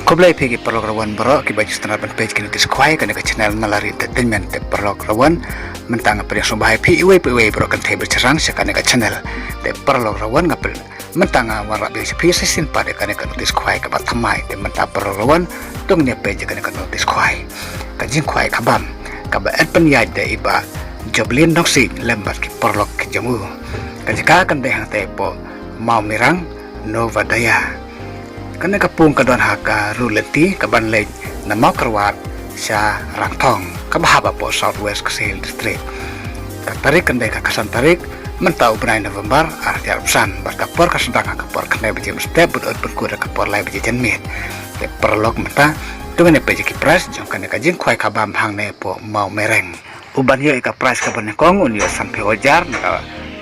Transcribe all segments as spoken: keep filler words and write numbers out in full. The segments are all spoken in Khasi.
Khublei phi ki paralok rawan baroh kiba ju sngewtynnat ban peit ki notice khwai kane ka channel Nalari Entertainment. Te paralok rawan, mynta nga pdiang sngewbha ïa phi iwei pa iwei baroh kynthei ba sdang sha kane ka channel. Te paralok rawan, nga pdiang mynta nga wanrah biang sha phi shisien pat ïa kane ka notice khwai kaba thymmai. Te mynta paralok rawan, to ngin ïa peit ïa kane ka notice khwai. Ka jingkhwai khabam kaba et pynïaid da i Bah Joblin Dongsing lem bad ki paralok ki jong u. Ka jaka kan dei hangtei hapoh Mawmereng, Nova Daya. Kane ka pung ka don ha ka rud lynti kaban leit na Mawkyrwat sha Rangthong, kaba hap hapoh South West Khasi Hills District. Ka tarik kan dei ka khatsan tarik mynta u bnai November ar hajar arphew san, bad ka por ka sdang ha ka por khyndai baje mynstep bad dei pynkut ha ka por lai baje janmiet. Te paralok mynta, to ngin ïa peit ïa ki price jong kane ka jingkhwai khabam hangne hapoh Mawmereng. Uban ïoh ïa ka price kaba nyngkong un ïoh sanphew hajar, na ka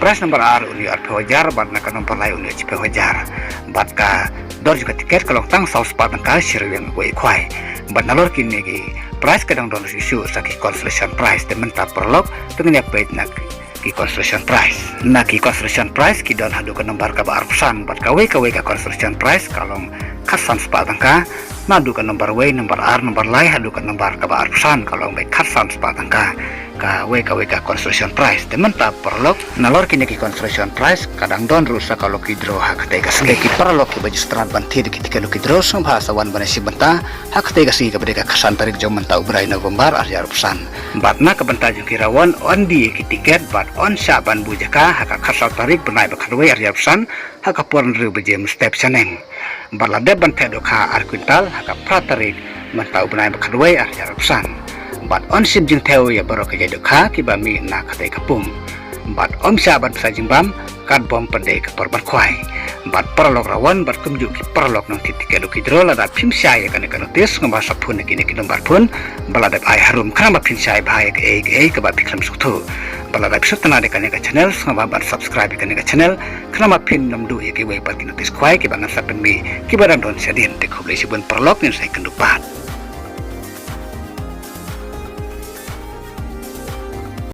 price number ar un ïoh arphew hajar, bad na ka number lai un ïoh shiphew hajar. Bad ka dor jong ka tiket ka long tang saw spah tyngka shi ryngwiang wei khwai. Bad nalor kine ki price ka dang don shuh shuh sa ki consolation prize. Te mynta paralok, to ngin ïa peit na ki consolation prize. Na ki consolation prize ki don haduh ka number kaba arphew san, bad kawei kawei ka consolation prize ka long khatsan spah tyngka. Naduh ka number wei, number ar, number lai haduh ka number kaba arphew san ka long beit khatsan spah tyngka kawei kawei ka consolation prize. Te mynta paralok, nalor kine ki consolation prize ka dang don ruh sa ka lucky draw ha katei ka sngi. Te ki paralok kiba ju sngewtynnat ban thied ïa ki tiket lucky draw, sngewbha sa wan ban ïa shim bynta ha katei ka sngi kaba dei ka khatsan tarik jong mynta u bnai November ar hajar arphew san. Bad na ka bynta jong ki rawan, yn die ïa ki tiket bad yn shah ban buh jaka ha ka khatsaw tarik bnai ba khatwei ar hajar arphew san, ha ka por hynriew baje mynstep shaneng. Bad la dep ban theh dohkha ar kwintal ha ka phra tarik mynta u bnai ba khatwei ar hajar arphew san. Bad yn shim jingthew ïa baroh ki jait dohkha kiba mih na katei ka pung. Bad ym shah ban pynshai jingbam katba ym pat dei ka por ban khwai. Bad paralok rawan bad kumjuh ki paralok nongthied tiket lucky draw, lada phim shai ïa kane ka notice, sngewbha sa phone ïa kine ki number phone ba la dep ai harum, khnang ba phin shai bha ïa kaei kaei kaba phi khlem sngewthuh. Bad lada phi sngewtynnat ïa kane ka channel, sngewbha ban subscribe ïa kane ka channel, khnang ba phin ym duh ïa kiwei pat ki notice khwai kiba ngan sa pynmih kiba dang don shadien. Te khublei shibun paralok, ngin sa ïakynduh pat.